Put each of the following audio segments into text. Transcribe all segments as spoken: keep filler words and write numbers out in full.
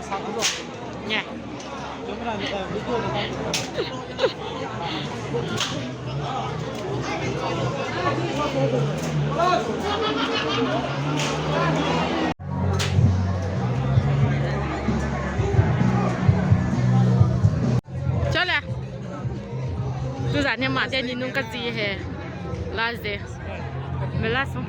Nha. Chale. Tujan hi ama teni nung kaji hi. Last day. The last one.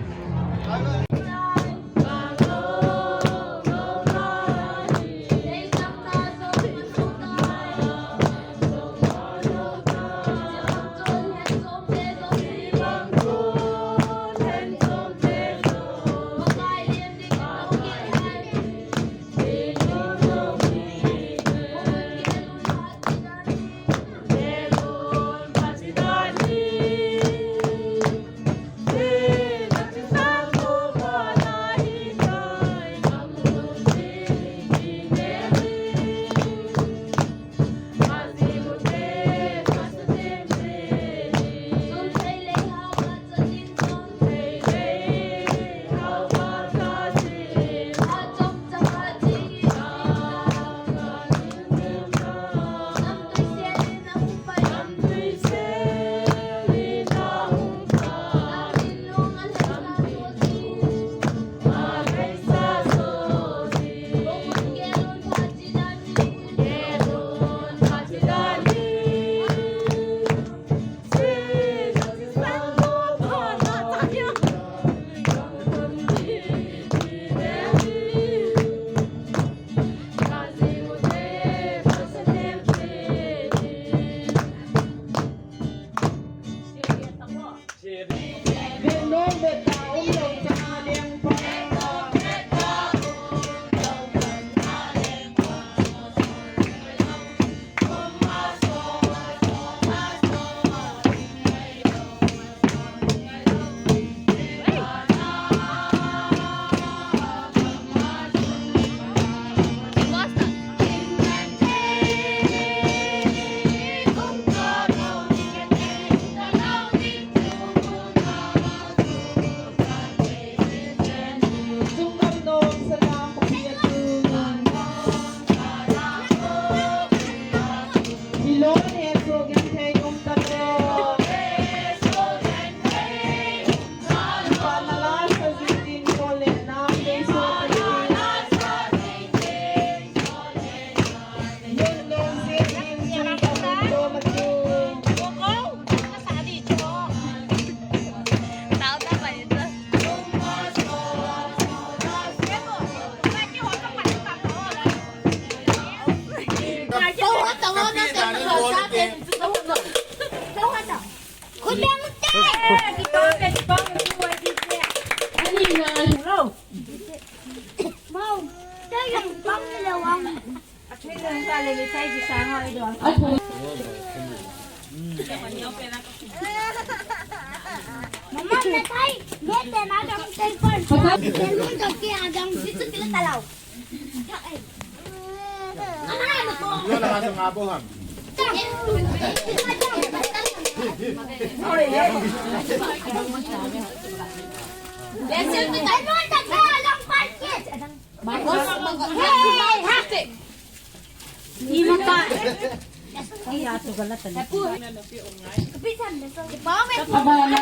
Abana,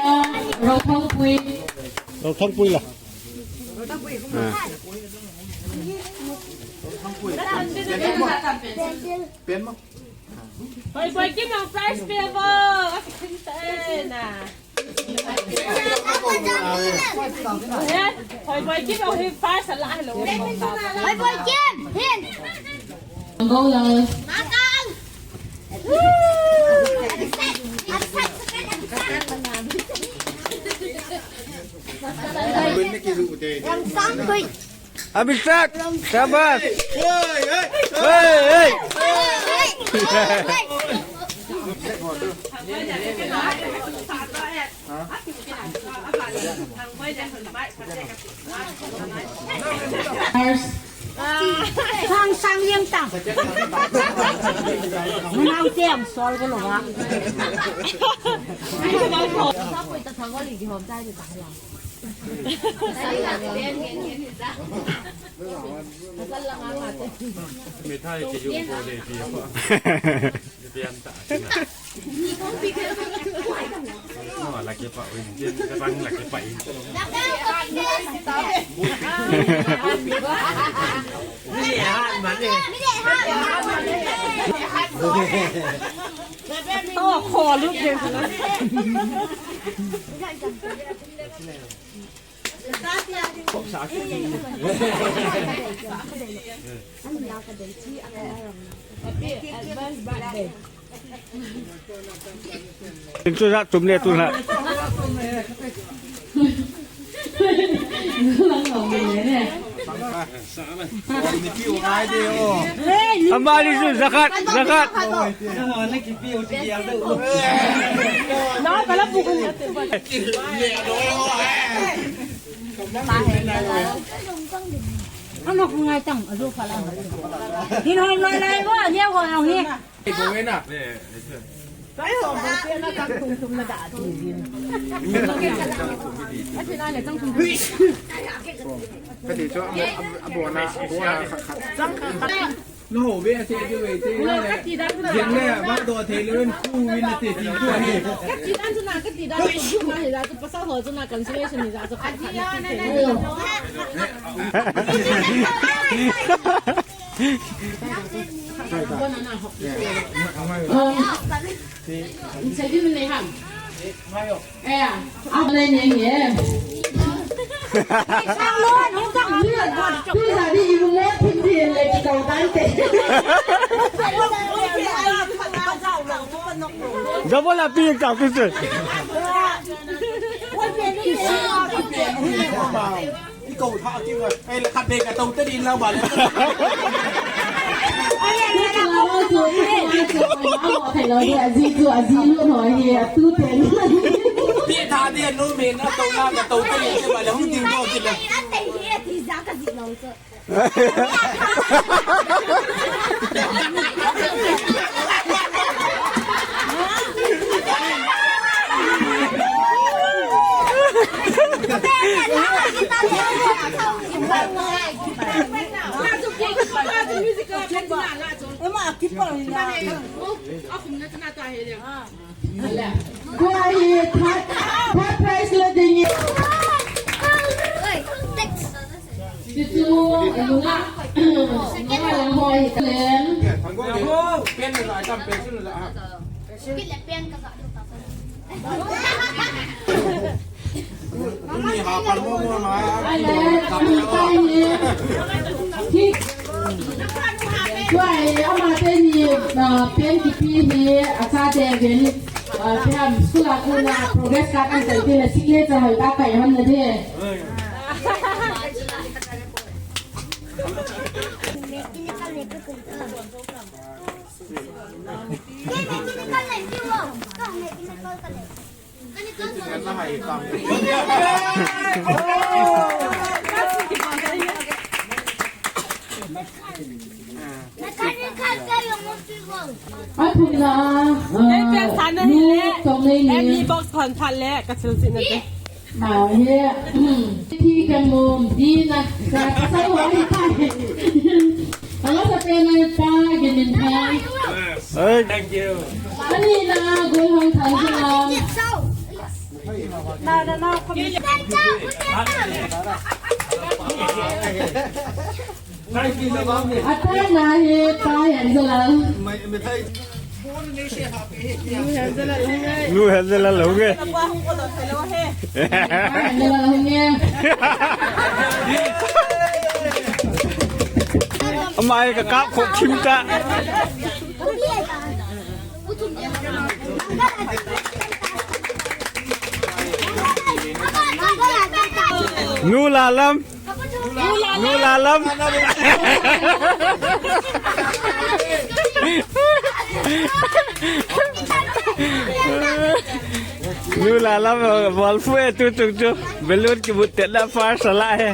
Rothangpui. Rothangpui la. Ah. Pen mo. Hoiboi Kim jong prize pe vo. Akin ta e na. Hoiboi Kim jong hi prize ala hilo. Hoiboi Kim hin. Go, guys. Abhishek, shabash. Hey, hey. Sang, sang liang tang. Nau tiang sol ko lo ha. Mithai ki ju ko de ti pa. Pian ta. Oh, laki pa win. Dia terang laki pa win. Oh, kho lut de. Tin chu ja tum le tu la. Amani chu jakhat, jakhat. Ano ko ngai tang, alo pala. Hin hon lai lai mo, ania ko ang hi. Kati chu abo, abo, abo na, abo na khat khat. Lo ve ase ju ve te la le. Jeng le ba do the le ven ku win ase ti ku he. Kati dan chu na, kati dan chu na he la chu pasal ho chu na consolation ni la chu kati ya ne ne. Sai din ne ham. Aya, apa ni ni? Pizza di ibu mo pindi le kau tante. Double la pizza pizza. Ni ko tha ki wa. Ai la khat de ka tau te din la ba le. Ai ya ya la ko. Hello, aji tu aji lo no hi tu te. Ti tha de no me na tau la ka tau te din ba le hung ding ko ki le. Ai ai ai ti za ka ji lo so. Tua hi third, third prize la ding. Chuchu, nunga, nunga lang ho hi kalen. Tua hi, ama teni, ah, pen kipe hi, achate vin, ah, pen school a kona progress card kan kai te na signature hoi ta kai ham na de. Athumna, ah, nu Tongnei ni. Box hon phat le, ka sil sin na te. Ah, ye. Thi kan mom, di na, ka, ka sa wa hi ta. Ala sa pe na pa, gin min thai. Hey. Thank you. Ani na, gol hong thai sa. Na, na, na, Ata na he, pa yan sa lang. Nu hen sa lang, okay. Pa yan sa lang, okay. Ama ai ka kap khok khim ta. Nu Lalam. Nu Lalam. Nu Lalam, bol fu e tu tuk tu. Balloon kibut te na first ala he.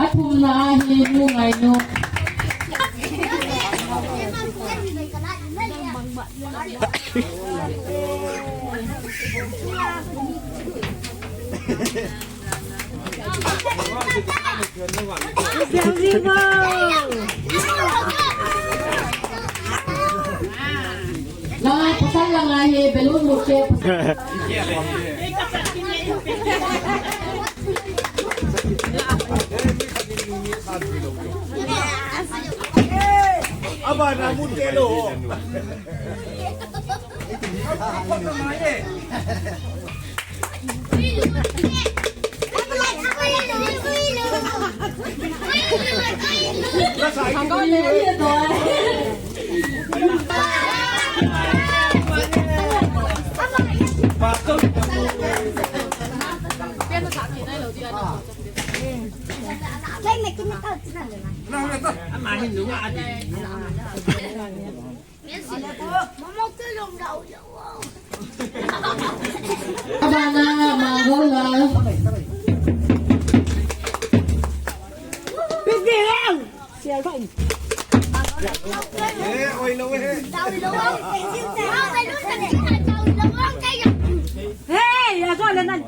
Athumna hi Nu Ngainu. Lang, pasal lang ahi, balloon mo siya. Aba, namun kelo. Abana, Mangola. Hey, ya zo le nan.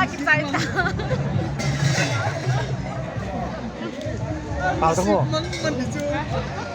Kichai ta. Pao tang o.